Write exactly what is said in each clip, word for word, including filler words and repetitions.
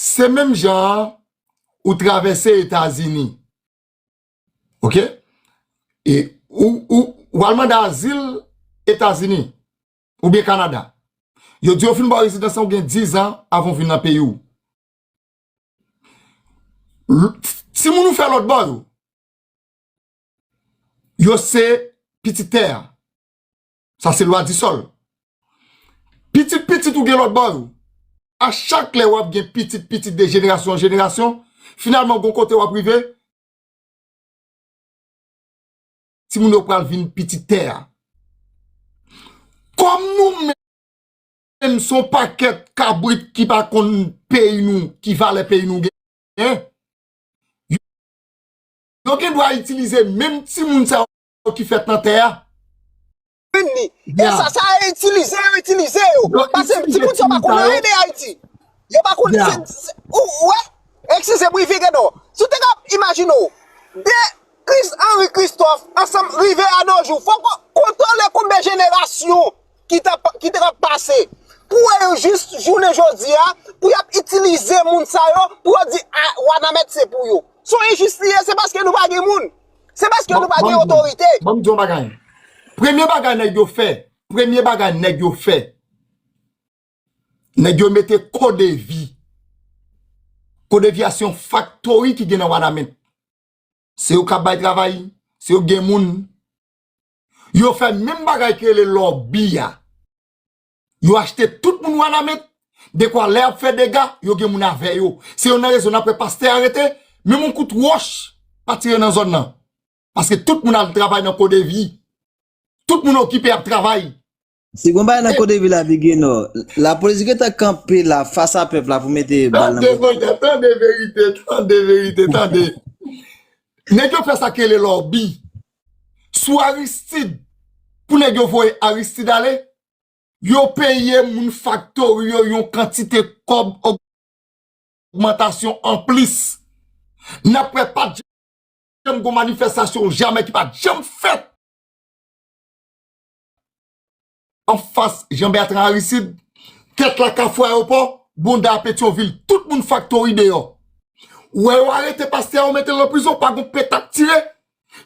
Se menm jan an ou travèse Etazini. Oke? E ou, ou, ou al mande azil Etazini oubyen Kanada. Yo di yo fin ba w rezidans lan, ou gen diz an avan w vin nan peyi w. L- Timoun ou fè lòt bò yo, yo se pitit tè a. Sa se lwa di sòl. Pitit pitit ou gen lòt bò yo. A chak lè w ap gen pitit pitit de jenerasyon an jenerasyon, finalman gon kote w ap rive, timoun yo pral vin pitit tè a. Kòm nou menm se yon pakèt kabrit ki pa konn peyi nou, ki valè peyi nou genyen, yo gen dwa itilize menm timoun sa yo ki fèt nan tè a. Vin ni. E sa, sa yo itilize, yo itilize yo. Paske timoun sa yo pa konn anyen de Ayiti. Yo pa konn, se, se, ou, ou wè? Eskize m, wi, Figuedo. Si w te ka imajine w, de Chris Henry Christophe ansanm rive a nos jours, fòk w kontwole konbyen jenerasyon ki t ap, ki te ap pase. Pou wè yo jis jounen jodi a, pou y ap itilize moun sa yo, pou yo di, a, Wanament se pou yo. Se yon enjis li ye, se paske nou pa gen moun. Se paske nou pa gen otorite. Ban m di yon bagay. Premye bagay nèg yo fè, premye bagay nèg yo fè, nèg yo mete Kodevi. Kodevi a se yon faktori ki gen nan Wanament. Se yo k ap bay travay, se yo k gen moun. Yo fè menm bagay ki rele lòbi a. Yo achte tout moun Wanament, dekwa lè y ap fè dega, yo gen moun avè yo. Se youn nan rezon n ap wè pastè a rete, menm yon kout wòch pa tire nan zòn nan. Paske tout moun al travay nan Kodevi. Tout moun okipe ap travay. Si gon bagay nan Kodevi la, Big Enò, lapolis gentan kanpe la fas a pèp la pou mete bal nan Tande, tande verite, tande verite, tande. Nèg yo fè sa ki rele lòbi. Sou Aristide, pou nèg yo voye Aristide ale, yo peye moun faktori yo yon kantite kòb ogmantasyon anplis. N ap wè pa t janm gon manifestasyon jamè ki pa t janm fèt anfas Jean Bertrand Aristide, tèt la Kafou Ayewopò, bonda a Petyonvil, tout moun faktori deyò. Ou wè yo arete pastè a, yo mete l nan prizon, pa gon petak tire.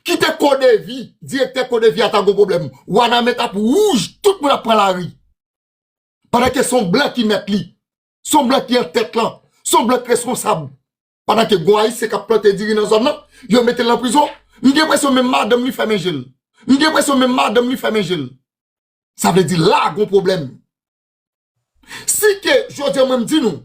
Kite Kodevi, direktè Kodevi a ta gon pwoblèm. Wanament ap wouj, tout moun ap pran lari. Pandan ke se yon blan ki mèt li. Se yon blan ki an tèt lan. Se yon blan ki reskonsab. Pandan ke gon Ayisyen k ap plante diri nan zòn nan, yo mete l nan prizon. M gen enpresyon menm madanm li fèmen je l. M gen enpresyon menm madanm li fèmen je l. Sa vle di la gon pwoblèm. Si ke, jodi a mwen m di nou,